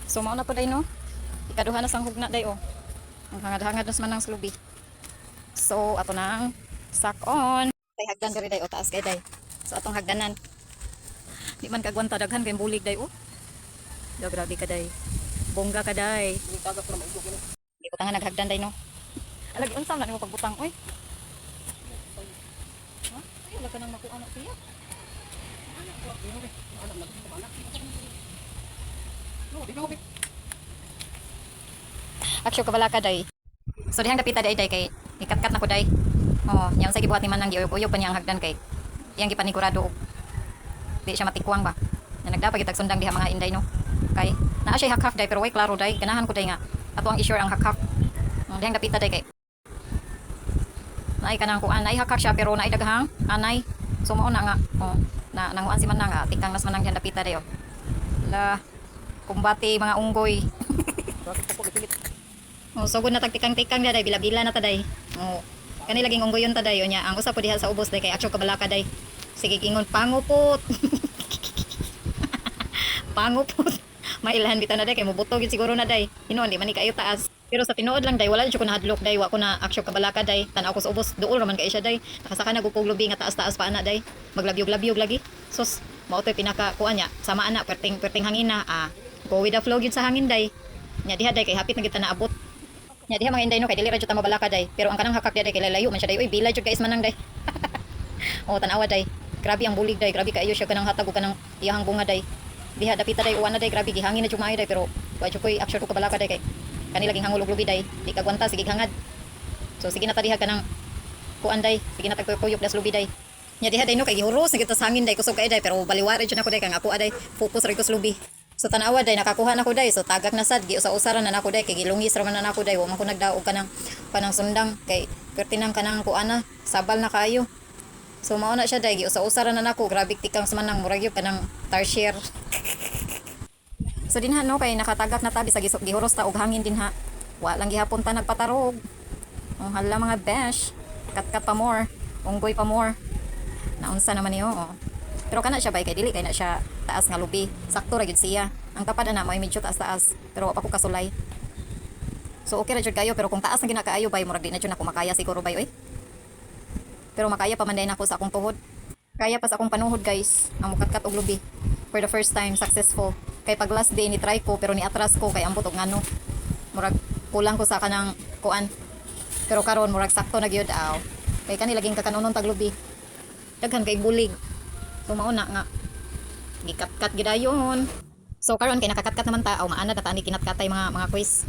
So mao na po, day, no. Ikaduha na sang hugna, day, oh. Ang hangad-hangad nas man ang slubi. So ato nang sak on. Kay hagdan diri, day, oh, taas kay, day. So atong hagdanan. Di man kagwanta, daghan kay bulig, day, oh. Da, grabe ka, day. Bongga ka, day. Di ko tanga naghagdan, day, no. Alagi unsa man nimo pagbutang, oy? Ha? Ay, wala ka nang makuha na siya. Aksyo kabala ka, day. So dihang dapita, day, day, kay ikatkat na ko, day. Oh, nya unsa gibuhat ni Manang, giuyog-uyog pa niya ang hagdan kay iyang gipanigurado og di siya matikwang ba. Na nagdapag itag sundang diha, mga inday, no. Kay naa siya hakhak, day, pero way klaro, day. Ganahan ko, day, nga ato ang i-sure ang hakhak. Ang dihang dapita, day, kay naay kanang kuan, naay hakhak siya pero naay daghang anay. So mao na nga oh, na nanguan si Manang nga tikang nas Manang dihang dapita, day, oh. La kumbati mga unggoy. Oh, so good na tagtikang-tikang day, bila-bila na ta, day. Oh. Kani laging unggoyon ta, day, nya. Ang usa po diha sa ubos, day, kay aksyo kabalaka, day. Sige ingon pangupot. Pangupot. Mailhan bitaw na, day, kay mubuto gyud siguro na, day. Hinuon di man ni kaayo taas. Pero sa tinuod lang, day, wala jud ko nahadlok, day, wa ko na aksyo kabalaka, day. Tan-aw ko sa ubos, duol ra man kay siya, day. Nakasaka na gupog lubi nga taas-taas pa ana, day. Maglabyog-labyog lagi. Sus, mao to'y pinaka kuan niya. Sama ana perting perting hangin na ah. Go with the flow gyud sa hangin, day. Nya diha, day, kay hapit na kita naabot. Nya diha, mga inday, no, kay dili ra jud ta mabalaka, day. Pero ang kanang hakak diha, day, kay layo man siya, day. Uy, bila jud kay Manang, day. Oh, tan-awa, day. Grabe ang bulig, day. Grabe kaayo siya kanang hatag og kanang iyahang bunga, day. Diha dapita, day, uwan na, day, grabe gihangin na jud maayo, day, pero wa jud koy action ko kabalaka, day, kay kani laging hangol og lubi, day. Di ka gwanta, sige hangad. So sige na ta diha kanang kuan, day. Sige na tagkuyop das lubi, day. Nya diha, day, no, kay gihuros na kita sa hangin, day, kusog kay, day, pero baliwara jud nako, day, kang ako day focus ra ko sa lubi. So tan-awa, day, nakakuha na ko, day. So tagak na sad, giusa-usa ra na nako, day, kay gilungis ra man na nako, day. Wa man ko nagdaog kanang sundang kay perti nang kanang kuan na, sabal na kaayo. So mao na siya, day, giusa-usa ra na nako, grabe tikang sa Manang, murag gyud kanang tarsier. So dinha, no, kay nakatagak na tabi sa gihuros ta og hangin dinha. Wa lang gihapon ta nagpatarog. Oh, hala, mga besh. Katkat pa more. Unggoy pa more. Naunsa naman niyo, oh. Pero kana siya bay kay dili kay na siya taas nga lubi. Sakto ra gyud siya. Ang tapad ana may medyo taas-taas pero wa pa ko kasulay. So okay ra jud kayo, pero kung taas na ginakaayo bay, murag di na jud nako makaya siguro bay, oy. Pero makaya pa man din ako sa akong tuhod. Kaya pa sa akong panuhod, guys, ang mukatkat og lubi. For the first time successful. Kay pag last day ni try ko pero ni atras ko kay ambot og ngano. Murag kulang ko sa kanang kuan. Pero karon murag sakto na gyud aw. Kay kani laging kakanunon taglubi. Daghan kay bulig. So mao na nga gikatkat gyud ayon. So karon kay nakakatkat naman ta, aw maanad na ta ani kinatkatay, mga quiz.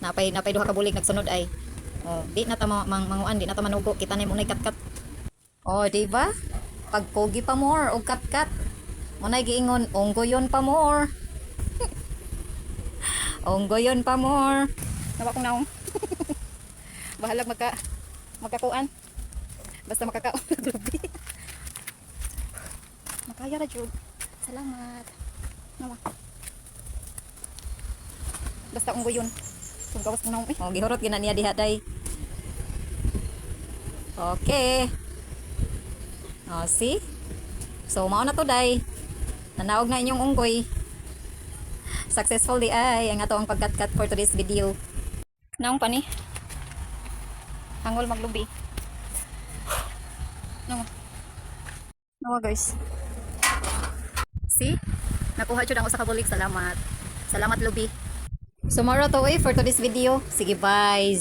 Napay duha ka bulig nagsunod ay. Oh, di na ta manguan, di na ta manugo, kita na mo katkat. Oh, di ba? Pagpogi pa more og katkat. Munay giingon, unggoyon pa more. Unggoyon pa more. Nawa kong naong. Bahalag magkakuan. Basta makakaon og lubi. Makaya ra jud. Salamat. Nawa. Basta unggoyon. Kung gawas mo naong eh. Oh, gihurot gina niya diha, day. Okay. Oh, see? So, mao na to, day. Nanaog na inyong unggoy. Successful di ay ang ato ang pagkatkat for today's video. Naong pa ni. Hangol maglubi. Nawa. Nawa, guys. See? Nakuha jud ang usa ka bulig. Salamat. Salamat, lubi. So, mao ra to eh for today's video. Sige, bye.